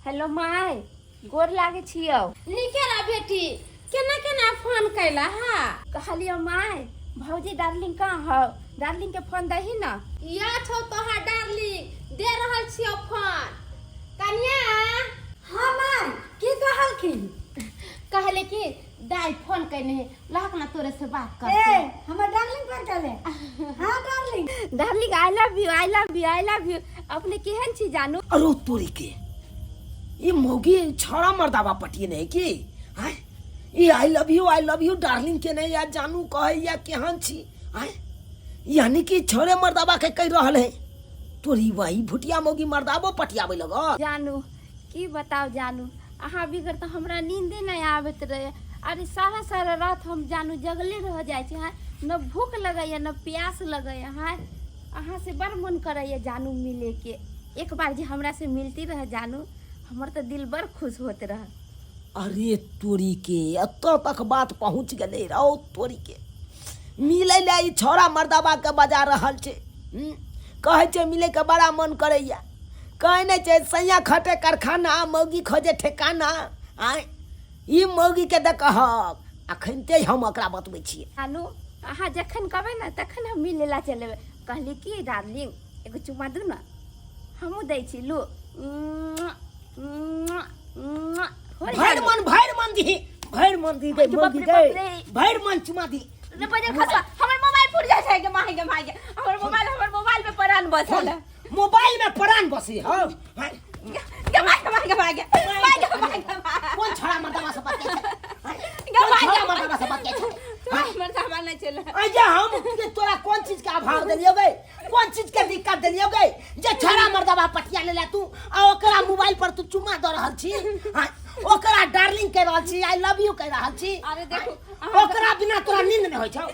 Hello my, गोर लागै छियौ। नीके रह बेटी, केना केना फोन कैला हा? कहलियौ माय, भौजी डार्लिंग कहाँ हौ? डार्लिंग के फोन दही न। या छौ तोहार डार्लिंग, दे रहल छियौ फोन। कनिया। हाँ माय, की कहलखिन? कहले कि दाई फोन कैने है, लहक ना तोरे से बात कर। ए, हमर डार्लिंग फोन कैले। हाँ darling. Darling I love you, I love you, I love you. अपने केहन छी जानू? अरे तोरी के, ई मौगी छड़ा मर्दाबा पटिए नहीं की आय? ई I love you, I love you darling के नहीं या जानू कहे या केहन छी आय? यानी कि छोड़े मर्दाबा के कह रहल है। तोरी वही भुटिया मौगी मर्दाबो पटियाबे लगल। जानू की बताओ जानू, अहाँ बिगर तऽ हमरा नींदे नहि आबैत रहे। अरे सारा सारा रात हम जानू जगले रह जाइ छी। हाँ, न भूख लगैया न प्यास लगैया। हाँ, अहाँ से बड़ मन करैया जानू मिले के। एक बार जे हमरा से मिलती रहे जानू, हमर तऽ दिल बड़ खुश होत रहे। अरे तोरी के, एतऽ तक बात पहुँच गेलै रौ। तोरी के, मिलै लए ई छौड़ा मर्दाबा के बजा रहल छै। कहै छै मिलै के बड़ा मन करैया। कहै नहि छै सैया खटे कारखाना, मौगी खोजे ठेकाना। आँय, ई मौगी के देखहक, अखनते हम ओकरा बतबै छियै। जानू अहाँ जखन कहबै ने तखन हम मिलै ला चलेबै। कहली कि डार्लिंग एगो चुम्मा दू ने, हमहूँ दै छी, लू। भरि मन, भरि मन दिही, भरि मन दी गई, बाप मौगी रे, गई। बाप रे। भरि मन चुमा दी। रे बजर खसवा, हमर मोबाइल फूट जाइ छै। गे माय, गे माय गे, हमर मोबाइल, हमर मोबाइल में प्राण बसल है। मोबाइल में प्राण बसी हो? गे माय, गे माय, गे माय, गे माय, गे माय, गे माय। कोन छड़ा मर्दाबा से बतियाइ छै? गे कोन माय, छड़ा गे मर्दाबा से बतियाइ छै? हमर सामान नहि चले। अरे हम के तोरा कोन चीज के अभाव देलियौ गे? कोन चीज के दिक्कत देलियौ गे जे छड़ा मर्दाबा पटिया लेला तू आ ओकरा मोबाइल पर तू चुमा दऽ रहल छी? हाँ, ओकरा डार्लिंग कहि रहल छी, I love you कहि रहल छी। अरे देखू, ओकरा बिना तोरा नींद नहि होइ छौ।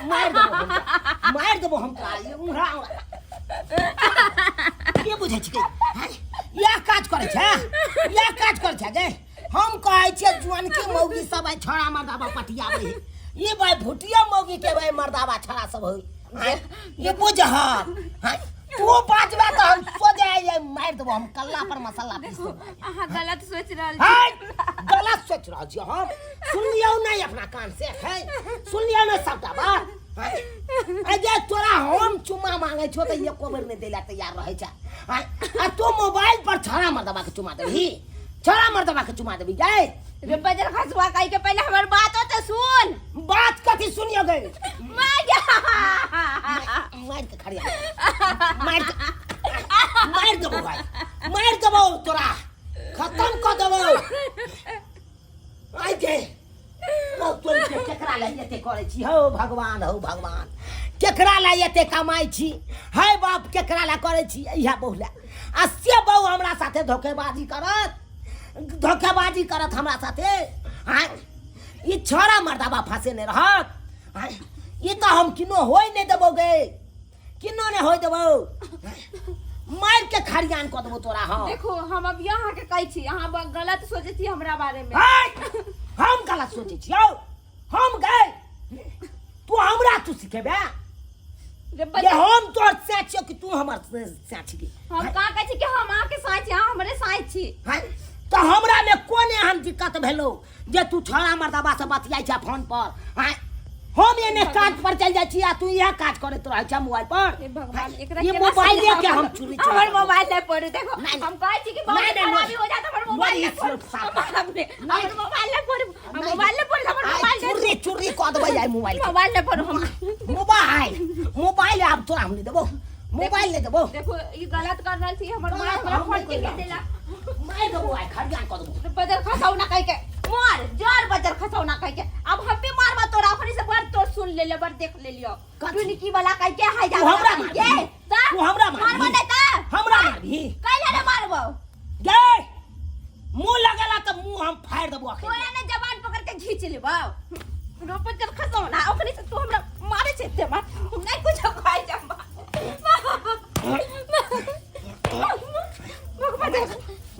मारि देबो हम तोरा, मारि देबो हम तोरा। ई उंघरा उंघरा के बुझै छी? इएह काज करै छै, इएह काज करै छै गे। हम कहै छियै जुअनकी मौगी सब आइ छौड़ा मर्दाबा पटियाबै है, ई भाई भुटिया मौगी के भाई मर्दाबा छौड़ा सब होइ। आँय, ई बुझह। आँय, तू बाजबे तऽ हम सोझे आइ मारि देबो, हम कल्ला पर मसाला पीस देबो। अहाँ गलत सोच रहल छी। हाय, गलत सोच रहल छी हम? सुनलियौ नहि अपना कान से? है, सुनलियौ नहि सबटा बात? हाय, अरे तोरा हम चुम्मा मांगे छो तऽ एको बेर नहि दैला तैयार रहै छै। आँय, आ तू मोबाइल पर छौड़ा मर्दबा के चुमा देबही? छौड़ा मर्दबा के चुमा देबही गै? रे बजर खसुआ कहि के, पहिले हमर बात तो सुन। बात कथी सुनियो गै? माय गे। मारि के खड़िया मारि के मारि देबो भाई, मारि देबो तोरा, खत्म कऽ देबो। आइ गे रौ, तोरी के, केकरा लए एते करै छी? हौ भगवान, हौ भगवान, केकरा लए एते कमाइ छी? है बाप, केकरा लए करै छी? इएह बहु लए? आ से बहु हमरा साथे धोखेबाजी करत, धोखेबाजी करत हमरा साथे? आँय, ई छौड़ा मर्दाबा फँसेने रहत। आँय, ई तऽ हम किनो होइ नहि देबौ गे, किनो नहि होइ देबौ। मारि के खरियान कऽ देबौ तोरा हम। देखो, हम अब यहाँ के कहै छी, अहाँ गलत सोचै छी हमरा बारे में। हाय, हम गलत सोचै छियौ? हम गए तू हमरा तू सिखेबे रे जे हम तोहर सै छियौ कि तू हमर सै छिही? हम कहाँ कहै छी कि हम अहाँके साँय छी, अहाँ हमरे साँय छी। हाय, तऽ हमरा में कोन एहन दिक्कत भेलौ जे तू छौड़ा मर्दाबा से बतियाइ छै फोन पर? आँय, हम एने काज पर चलि जाइ छी आ तू इएह काज करैत रहै छै मोबाइल पर। हे भगवान, एकरा ई केना मोबाइले के हम समझाबू? चूरी चोरा हमर देबौ। मोबाइल नहि पड़ू। देखो, नहीं, हम कहै छी कि बहुत नहीं, नहीं, खराबी हो जात, हमर मोबाइल नहीं, नहि पड़ू। साफ। हमर नहीं। मोबाइल नहि पड़ू, हम नहीं। मोबाइल नहि पड़ू, हमर आइ मोबाइल नहि। चूरी चूरी कऽ देबै आइ मोबाइल के। मोबाइल नहि पड़ू हम। मोबाइल, मोबाइल आब तोरा हम नहि देबौ, मोबाइल नहि देबौ। देखो, ई गलत कर रहल छी। हमर माय गलत हमरा हम फोन नहि के करि रहल देला। मारि देबौ आइ, खरियान कऽ देबौ। बजर खसाउ ना कह के मार जोर, बजर खसाउ ना कह के। अब हम भी मारबा तोरा अपने से। बड़ तोर सुन ले ले, बड़ देख ले लियो। कथी? टुनकी वाला कह के हाय जा। तू हमरा मारबी? के ता तू हमरा मारबी? मारबो नहीं ता। हमरा मारबी? कैला ने मारबो? गे, मुंह लगेला तऽ मुंह हम फाड़ि देबो अखन। तोरा ने जबान पकड़ के घींच लेबो। रोपन जब खसाउ ना ओकरे से। तू हमरा मारे छै ते मार, हम नहीं कुछ खाइ जा।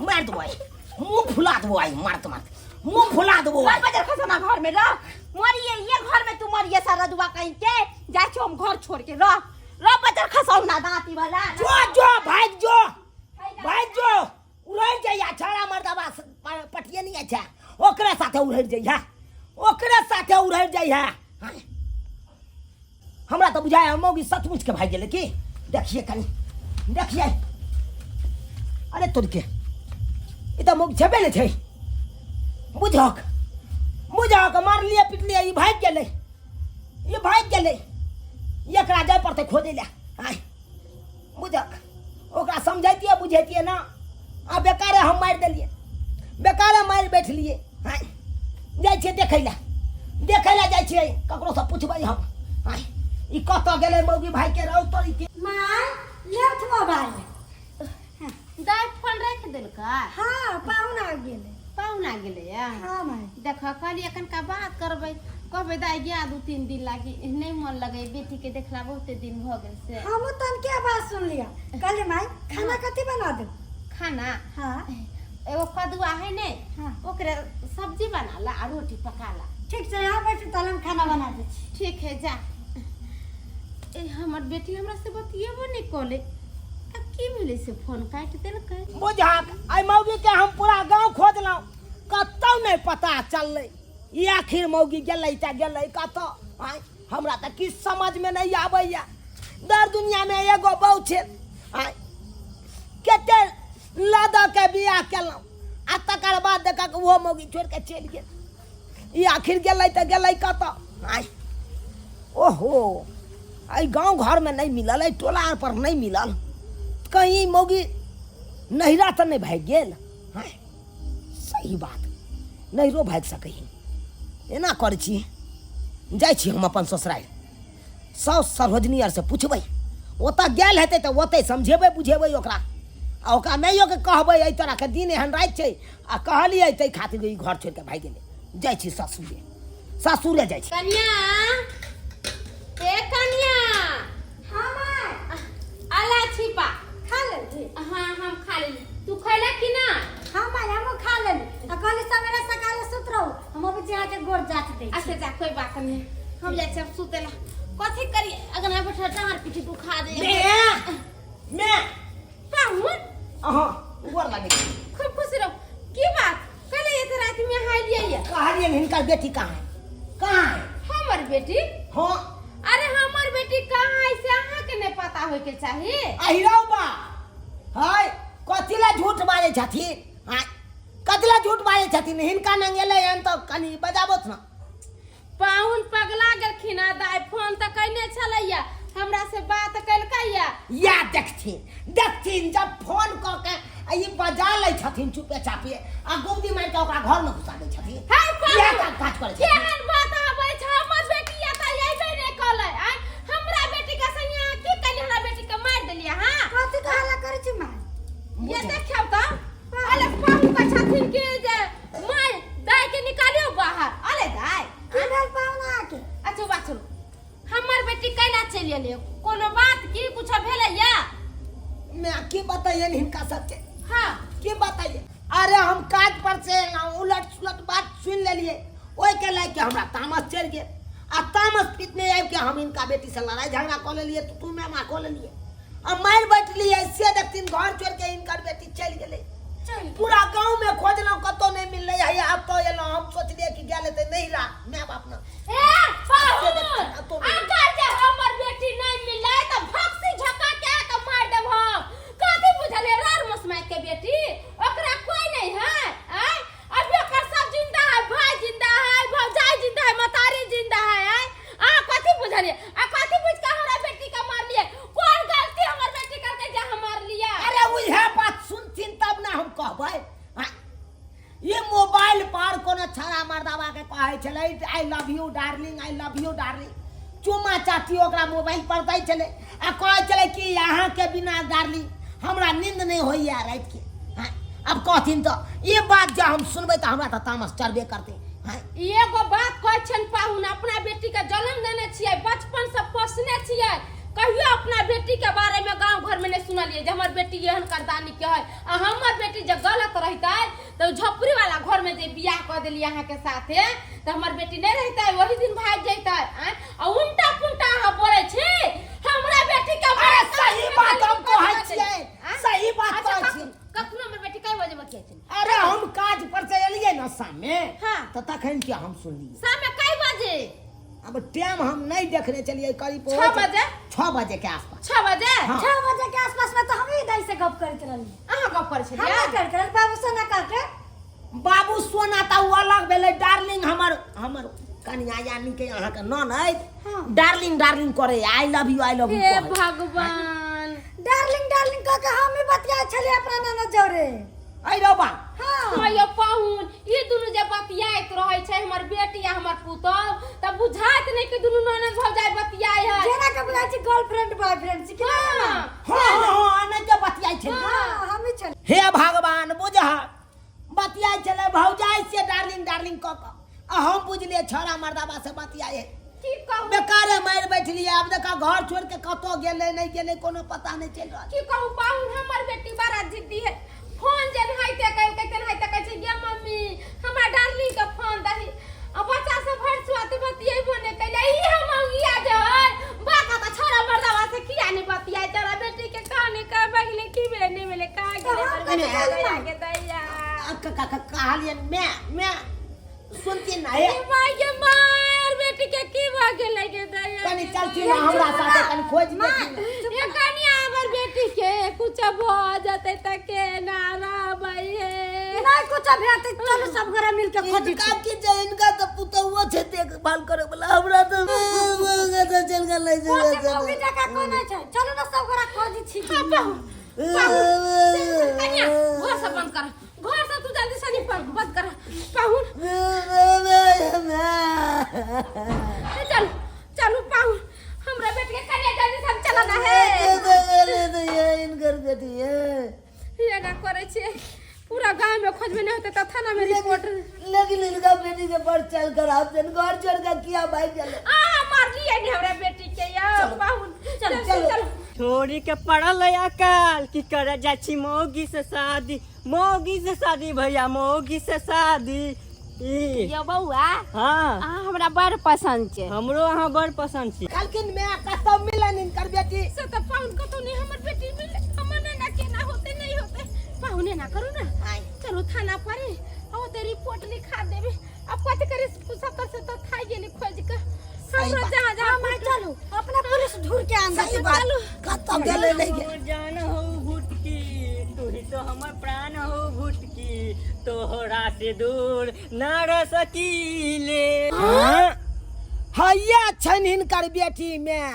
मारि देबो आइ, मुंह फुला देबो आइ, मारत मारत मुंह फुला देबो आइ। बजर खसना घर में रह, मरिए ये घर में तू मरिए सारा दुआ कहीं के जाइ छो। हम घर छोड़ के रह रह। बजर खसाउ ना दांती वाला। जो जो, भाग जो, भाग जो। साथे उड़ि जइहा, ओकरे साथे उड़ि जइहा। हमरा तऽ बुझाय मौगी सचमुच के भागि गेलै की। देखिए कनी, देखिए, अरे तोर के ई तऽ मौगी छेबे नहि छै। बुझक बुझक, मारलिए पिटलिए, ई भागि गेलै, ई भागि गेलै। एकरा जाय पड़तै खोजै लए। आँय बुझक, ओकरा समझैतियै बुझैतियै ना, आ बेकारे हम मारि देलियै, बेकारे मारि बैठलियै। आँय जाइ छियै देखै लए, देखै लए जाइ छियै, ककरोसँ पुछबै हम। आँय ई कतऽ गेलै मौगी भाइके रौ तोरी के। माय लेउथ मोबाइल। दाइ फोन राखि देलकै? हाँ, पाहुन आ गेलै। पाहुन आ गेलैया? हाँ माय। देख कहलियै कनिका बात करबै, कहबै दाइ गया 2-3 दिन लागी नहि मन लगै, बेटीके देखला बहुते दिन भऽ गेल से। हमहूँ तनके आवाज सुनलियै, कहलियै माय खाना कथी बना देब? खाना? हाँ। एगो कदुआ है ने, हाँ। ओकरे सब्जी बना ला आ रोटी पका ला। ठीक छै, यहाँ बैठू तहन हम खाना बना दै छी। ठीक है जा। ए हमर बेटी हमरा से बतियेबो नहि कले, आ की भेलै से फोन काटि देलकै। बुझाक एहि मौगीके हम पूरा गाँव खोजलहुँ, कतहु नहि पता चललै। ई आखिर मौगी गेलै तऽ गेलै कतऽ? आँय हमरा तऽ किछु समझमे नहि आबैए। दर दुनियामे एगो बहु छै, आँय कते लऽ दऽ के बियाह केलहुँ, आ तकर बाद देखक ओहो मौगी छोड़ि कऽ चलि गेल। ई आखिर गेलै तऽ गेलै कतऽ? आँय ओहो, एहि गाँव घरमे नहि मिलल, एहि टोला आर पर नहि मिलल, कहीं मौगी नैहरा तऽ नहि भागि गेल? आँय सही बात, नैहरो भागि सकै है। एना करै छी, जाइ छी हम अपन ससुरारि, साउस सरोजनी आरसँ पुछबै, ओतऽ गेल हेतै तऽ ओतै समझेबै बुझेबै ओकरा, आ ओकरा माइयोके कहबै एहि तरहके दिन एहन राति छै, आ कहलियै ताहि खातिर ई घर छोड़ि कऽ भागि गेलै। जाइ छी ससुरे, ससुरे जाइ छी। कनिया, ए कनिया। हाँ माय। अला छिपा खा लेली? हाँ हम खा लेली, तू खैला कि ना? हाँ माय हमहूँ खा लेली, आ कहली सवेरे सकाले सुत रहू, हम अबै छी अहाँके गोर जाँच दै छी। अच्छा जा, कोई बात नहीं, हम जाइ छी अब सुते ला। कथी करी अगना बैठल डाँड़ पीठी दुखा दे। मैं मैं पाहुन अहाँ गोर लागै छी। खूब खुश रहो। की बात कल एते राति में अहाँ एलियै ये? कहलियै हिनकर बेटी कहाँ है, कहाँ है? हमर बेटी? हाँ। अरे हमर बेटी कहाँ है से अहाँके नहि पता होय के चाही। अहिरौ बा, हाय कथी ला झूठ बाजै छथिन? हाय कथी ला झूठ बाजै छथिन? हिनका नंग एलै हन तऽ कनि बजाबोथ ना। पाहुन पगला गेलखिन हँ, दाइ फोन तऽ कयने छलैया, हमरा से बात कयलकैया। या देखथिन देखथिन, जब फोन कऽ के आ ई बजा लै छथिन चुपे चापे, आ गुमदी मारि के ओकरा घर में घुसा दै छथिन। हे पाहुन, इएह काम काज करै छथिन। केहन बात अहाँ बजै छी? हमर बेटी एतऽ अयबे नहि कयलै। आँय हमरा बेटी के संगे अहाँ की कयलियै? हमरा बेटी के मारि देलियै अहाँ? कथी के हल्ला करै छी माय? ये देखियौ तऽ अरे पाहुन के छथिन कि जे माय दाइ के निकालियौ बाहर। अरे दाइ की भेल पाहुन अहाँके? अच्छा बात सुनू, हमर बेटी कैला चलि एलै? कोनो बात की कुछ भेलैया? मैं की बताइए हिनका सबके? हाँ की बताइए? अरे हम काज पर से एलहुँ, उलट सुलट बात सुनि लेलियै, ओहिके लए के हमरा तामस चढ़ि गेल, आ तामस पीतने आबि के हम हिनका बेटी से लड़ाई झगड़ा कऽ लेलियै, तू तू मैं माँ कऽ लेलियै, आ मारि बैठलियै। से देखथिन घर छोड़ि के हिनकर बेटी चलि गेलै। पूरा गाँव में खोजलहुँ, कतहु नहि मिललै। हैया आब तऽ एलहुँ, हम सोचलियै कि गेल हेतै नैहरा माय बाप ने। ए पाहुन, अगर जे हमर बेटी नहि मिललै तऽ भक्सी झका के आके मारि देब हम। कथी बुझलियै रार मसमाइत के बेटी, ओकरा कोई नहीं है। आँय अभी ओकर सब जिंदा है, भाई जिंदा है, भौजाई जिंदा है, मतारी जिंदा है। आँय अहाँ कथी बुझलियै? आ कथी बुझ के हमरा बेटी के मारलियै? कोन गलती हमर बेटी करके जे हम मारलियै? अरे उएह बात सुनथिन तब ने हम कहबै। आँय, ई मोबाइल पर कोनो छड़ा मर्दाबा के कहै छलै I love you darling, I love you darling, चुमा चाटी ओकरा मोबाइल पर दै छलै, आ कहै छलै कि अहाँके बिना डार्लिंग हमरा नींद नहि होइए रातिके। आँय, आब कहथिन तऽ ई बात जे हम सुनबै तऽ हमरा तऽ तामस चढ़बे करतै। आँय ई एगो बात कहै छियनि पाहुन, अपना बेटी के जन्म देने छियै, बचपन से पोसने छियै, कहियो अपना बेटी के बारे में गांव घर में नहीं सुनलियै जे हमर बेटी एहन करदानी के है। आ हमर बेटी जे गलत रहितै तऽ झोपड़ी वाला घर में जे बियाह कऽ देलियै अहाँ के साथे, तऽ हमर बेटी नहीं रहितै, वही दिन भागि जैतै। आँय आ उल्टा पुल्टा अहाँ बोलै छी हमरा बेटी के। अरे सही बात हम कहै छियै, सही बात अच्छा, कहै छियै। कखनो हमर बेटी कई बजे बतियाइ छै? अरे हम काज पर से एलियै ने शाममे, में हाँ। तऽ तखन के हम सुनलियै। शाम में कई बजे? अब टाइम हम नहीं देखने चलिए, करीब 6 बजे। 6 बजे के आसपास। 6 बजे? हाँ। 6 बजे के आसपास में तो हम ही दाई से गप करैत रहली। अहाँ गप करै हम छलियै? नहि करैत रहली, बाबू सोना कह के। बाबू सोना तऽ ओ अलग भेलै। डार्लिंग हमर हमर कनिया यानी के अहाँके ननैद हाँ। डार्लिंग डार्लिंग करे, I love you I love you. हे भगवान। डार्लिंग डार्लिंग कह के हम ही बतियाइ छलियै अपना ननद जोरे। अइ रौबा। हाँ। हाँ यो पाहुन, ई दुनू जे बतियाइत रहै छै, हमर बेटी आ हमर पुतोह, तऽ बुझाइत नहि कि दुनू ननद भौजाइ बतियाइ है। जेना के बुझाइ छै गर्लफ्रेंड बॉयफ्रेंड छी कि नहि मामा? हाँ। हाँ हाँ हाँ, एनाहिते बतियाइ छै। हाँ, हम ही छलियै। हे भगवान, बुझह बतियाइ छलै भौजाइ से डार्लिंग डार्लिंग कऽ कऽ, आ हम बुझलियै छौड़ा मर्दाबा से बतियाइ है। की कहू, बेकारे मारि बैठलियै। आब देखा घर छोड़ि के कतऽ गेलै नहि गेलै कोनो पता नहि चलि रहल। की कहू पाहुन, हमर बेटी बड़ा जिद्दी है। फोन जे नहाइते कलकै तेनाहिते कहै छै, गे मम्मी हमरा डार्लिंग के फोन दही। आ बच्चा सब भरि सुआते बतियेबो नहि कैले। ई हम अंगिया जे है बाका तऽ छोरा मर्दाबा से किया नहि बतियाइ? तोरा बेटी के कहानी कह बगले की भेलै नहि भेलै, कहाँ गेलै? तऽ हम हमर कथी बेटी कहली दैया माँ? के दैया। आ कहलियै मैं मैं सुनती ना हे। माय के माय, और बेटी के की भऽ गेलै गे दैया? कनी चलती ना हमरा साथे, कनी खोज देखी ना। ये कनिया हमर बेटी के कुछ भऽ जेतै तऽ केना रहबै हे? नहि कुछ भेटतै, चलू सब गोरा मिल के खोजै इनका छी। की छै, इनका तऽ पुतहुओ छै देखभाल करे वाला, हमरा तऽ तऽ चल गेलै। कोची मौगी जकाँ कोना छै, चलू ने सब गोरा खोजै छी। हाँ, पाहुन, पाहुन, कनिया घर से बंद कर, घर से तू जल्दी से निकल, बंद कर पाहुन। ए, चल चलू पाहुन, हमरा बेटी के कनिया जल्दी से हम चलना है। इनकर बेटी है। ये ना करे छे, पूरा गांव में खोजबे नहीं होते त थाना में रिपोर्ट। लेकिन इनका बेटी के पर चल कर आप जन घर छोड़ के किया भाई चले आ मार लिए नहीं हमरा बेटी के या पाहुन, चल चलो। चल। छोड़ी के पड़ल अकाल की करे जाइ छी मौगी से शादी, मौगी से शादी भैया, मौगी से शादी। ई यो बौआ। हाँ। अहाँ हमरा बड़ पसंद छै। हमरो अहाँ बड़ पसंद छी। कहलखिन मैं कतौ मिलन इनकर बेटी से त पाहुन कतौ नहीं हमर बेटी मिले, हमर ना केना होते नहीं होते। पाहुने ना करू ना, चलो थाना पर आ ओते रिपोर्ट लिखा देबे। अब कथी करे, 70 से तो थाई गेली खोज के हमरा जहाँ जहाँ। माय चलू, अपना पुलिस ढूंढ के आन। सही बात, कतौ गेलै नहीं गेलै। हमर जान हो भुटकी, तू ही तो हमर प्राण हो भुटकी, तोहरा से दूर ना रह सकीले। हैया छनि हिनकर बेटी में,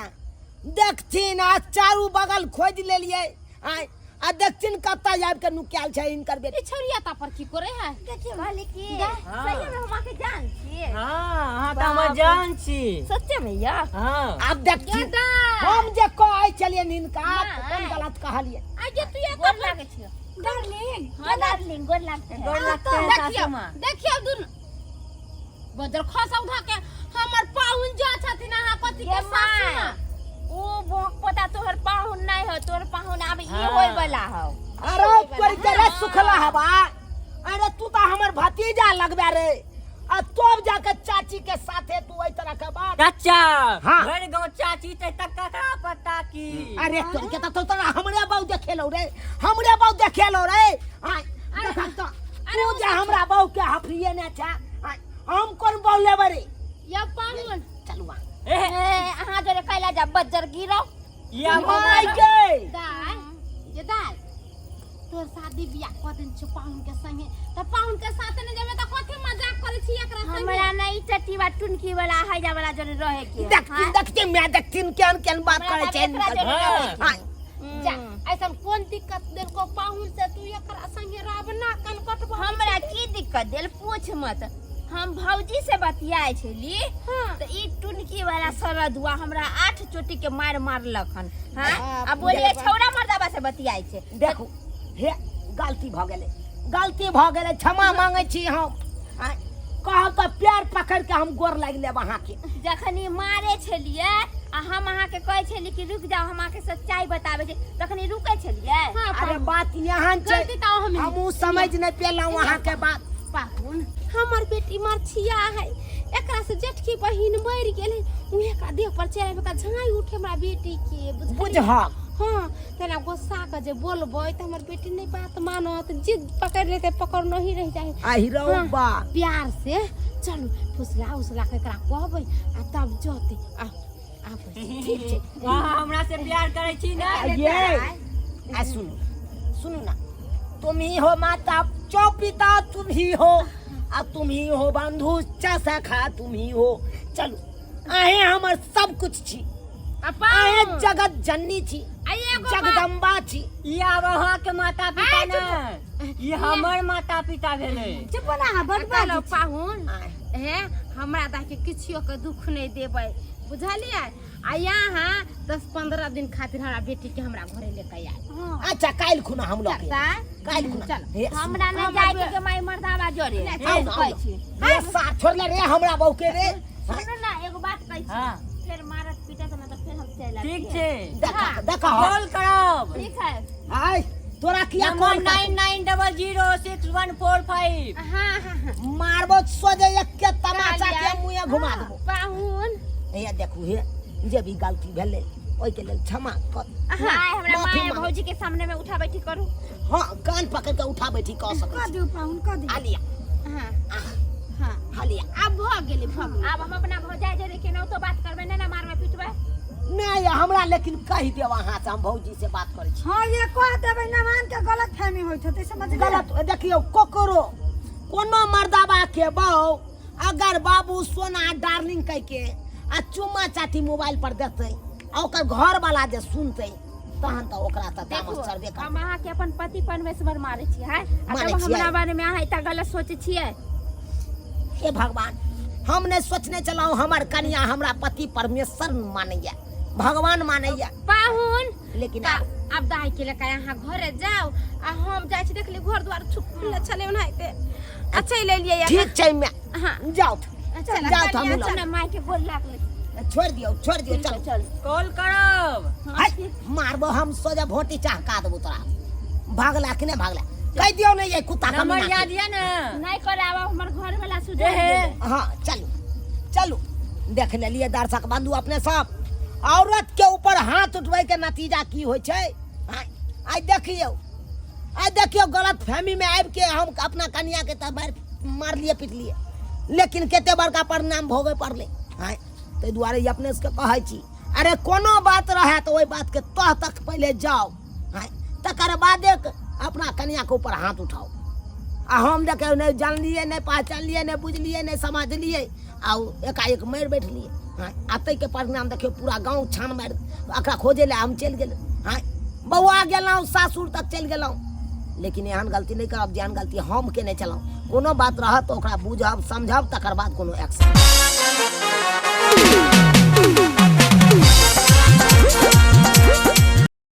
देखथिन आ चारू बगल खोजि लेलियै आँय, आ देखथिन कतऽ आबि कऽ नुकायल छै हिनकर बेटी। ई छौरिया ता पर की करे है? देखियौ कहली कि हाँ। सही में हम अहाँके जान छियै। हाँ, अहाँ तऽ हमर जान छी। सच्चे भैया? हाँ। आब देखथिन दादा। हम जे कहै छलियनि हिनका माय। कोन गलत कहलियै? आगे तू ये गोर लागै छियौ। डार्लिंग। हाँ डार्लिंग, गोर लागते हैं। गोर लागते हैं देखियौ सासू माँ। देखियौ दुन बदर खसा उठा के हमर पाहुन जो छथिन अहाँ कथी के गे सासू माय, माँ। ऊ भोक पता तोहर पाहुन नहीं हो, तोहर पाहुन आब ई हाँ। होय वाला हो। अरे तोरी के रे सुखला हवा, अरे तू तो हमर भतीजा लगबे रे, आ तब जाके चाची के साथे तू एहि तरह के बात। चाचा। हाँ। भरि गाँव चाची ते तक ककरा पता की? अरे तोरी के तो तोरा हमरे बहु देखेलो रे, हमरे बहु देखेलो रे। आय देखा तो तू जे हमरा बहु के हफरिए ने छा, आय हम कोन बहु लेबै रे? या पाहुन चलू आ। ए, ए, अहाँ जोरे कैला जा बज्जर गिरो। या माय गे। दाय ये दाय, तोर शादी बियाह कऽ देने छौ पाहुन के संगे, तऽ पाहुन के साथ नहि जेबै तऽ कथी मजाक करै छी एकरा संगे? हमरा नहीं चटीवा टुनकी वाला हैजा वाला जोरे रहे के। देखथिन देखथिन मैं देखथिन केहन केहन बात हमरा करै छै तब एकरा हिनकर। जोरे रहे के। आय, जा ऐसन कोन दिक्कत देलको पाहुन से तू एकरा संगे रहब ना कन कटबो? हमरा की दिक्कत देल पूछ मत। हम भौजी से बतियाए छली हाँ। तऽ ई टुनकी वाला सरदुआ हमरा 8 चोटी के मार मारलक हन। हाँ, आ बोलिए छौड़ा मर्दाबा से बतियाए छै। देखू हे, गलती भऽ गेलै, गलती भऽ गेलै, क्षमा मांगै छी हम। आँय, कहब तऽ पैर पकड़ि के हम गोर लागि लेब अहाँके। जखन ई मारे छलियै आ हम अहाँके कहै छली कि रुकि जाउ, हम अहाँके सच्चाई बताबै छी, तखन ई रुकै छलियै? हाँ, अरे बात एहन छै, गलती तऽ हम हमहूँ समझ नहि पेलहुँ अहाँके बात। पाहुन, हमर बेटी मरछिया है, एकरा से जेठकी बहिन मरि गेलै, उहे एकरा देह पर चढ़ाबे का झाई उठे हमरा बेटी के। बुझलियै? बुझहक। हाँ तेना गुस्सा के जे बोलबै तऽ हमर बेटी नहि बात मानत जिद पकड़ि लेतै पकड़नो ही रहि जाइ आहि रौ हाँ। बा प्यार से चलू फुसला उसला के एकरा कहबै आ तब जतै आ आबै ठीक छै अहाँ हमरा से प्यार करै छी ने ये आ सुनू सुनू ना तुम ही हो माता चौ पिता तुम ही हो आ तुम ही हो बंधु चा सखा तुम ही हो चलू अहें हमर सब कुछ छी अहें जगत जननी छी जगदम्बा छी ई आब अहाँके माता पिता ने ई हमर माता पिता भेलै चुप ना अहाँ बड बाजै छी। पाहुन हे हमरा दाके किछियो के दुख नहि देबै बुझलियै आ यहाँ 10-15 दिन खातिर हमरा बेटी के हमरा घरे लेके आयल हाँ। अच्छा काल्हि खुना हम लऽ के चलता काल्हि खुना चल। हे, हमरा नहि जाय के के माय मर्दावा जरे आउ ना, आउ ना। रे सार छोड़ ले रे हमरा बहू के रे सुनू ना एगो बात कहै छी हाँ। फेर मारत पीटत ना तऽ फेर हम चलि आयब ठीक छै देखा देखा कॉल करब ठीक है आय तोरा किया नंबर कॉल 99006145। हाँ हाँ हाँ मारबो सोझे एके तमाचा के मुँहे घुमा देबो। पाहुन हे देखू हे जे भी गलती भेलै ओहिके लेल क्षमा कर। माय हमरा माफी माय मांगू। भौजी के सामने में उठा बैठी करू। हाँ कान पकड़ के उठा बैठी कऽ सकै कऽ छी। दियौ पाहुन कऽ दियौ। हालिया हाँ हाँ हालिया आब भऽ गेलै भऽ गेलै। आब हम अपना भौजाई जरे केनाहितो बात करबै नहि ने मारबै पिटबै। नहि हमरा लेकिन कहि देब अहाँ से हम भौजी से बात करै छी। हाँ ये कह देबै नवान के गलत फहमी होइत होतै समझलियै। गलत देखियौ ककरो कोनो मर्दाबा के बहु अगर बाबू सोना डार्लिंग कह के आ चुम्मा चाटी मोबाइल पर देतै आ ओकर घर वाला जे सुनतै तहन तऽ ओकरा तऽ देखू तामस चढ़बे हम करतै। अहाँके अपन पति परमेश्वर मानै छी हैं आ मानै तब छियै। हमरा बारे में अहाँ एतना गलत सोचै छियै। हे भगवान हम नहि सोचने छलहुँ हमर कनिया हमरा पति परमेश्वर मानैया भगवान मानैया। पाहुन लेकिन आब दाई के लेके अहाँ घरे जाओ आ हम जाइ छी देखली घर द्वार छुपले छलै ओनाहिते आ चलि एलियै। ठीक छै मैं हाँ जाउ चल जाउ तऽ हमहूँ चल ना माय के गोर लागलै। छोड़ि दियौ छोड़ि दियौ चल चल कॉल करब। हाय मारबो हम सोझे भोटी चहका देबो तोरा। भागला कि नहि भागला कहि दियौ ने ये कुत्ता नंबर कमीना याद के। यऽ ने? नहि कराब हमर घर वाला सुझाव एहे। देलै। हाँ चलू चलू देख लेलिए दर्शक बंधु अपने सब औरत के ऊपर हाथ उठबै के नतीजा की होइ छै। आइ देखियौ आइ देखियौ गलत फहमी में आबि के हम अपना कनिया के तऽ मारलिए पिटलिए लेकिन कते बड़का परिणाम भोगे पड़लै। आँय ताहि दुआरे ई अपने सबके कहै छी अरे कोनो बात रहए तऽ ओहि बात के तह तक पहिले जाओ आँय तकर बादे अपना कनिया के ऊपर हाथ उठाओ। आ हम देखियौ नहि जानलिए नहि पहचानलिए नहि बुझलिए नहि समझलिए आ एकाएक मारि बैठलिए। आँय आ ताहिके परिणाम देखियौ पूरा गाँव छान मारि एकरा खोजै लए हम चलि गेलहुँ। आँय बौआ गेलहुँ सासुर तक चलि गेलहुँ लेकिन एहन गलती नहि करब जेहन गलती हम केने छलहुँ। कोनो बात रहत तऽ ओकरा बुझब समझब तकर बाद कोनो एक्शन।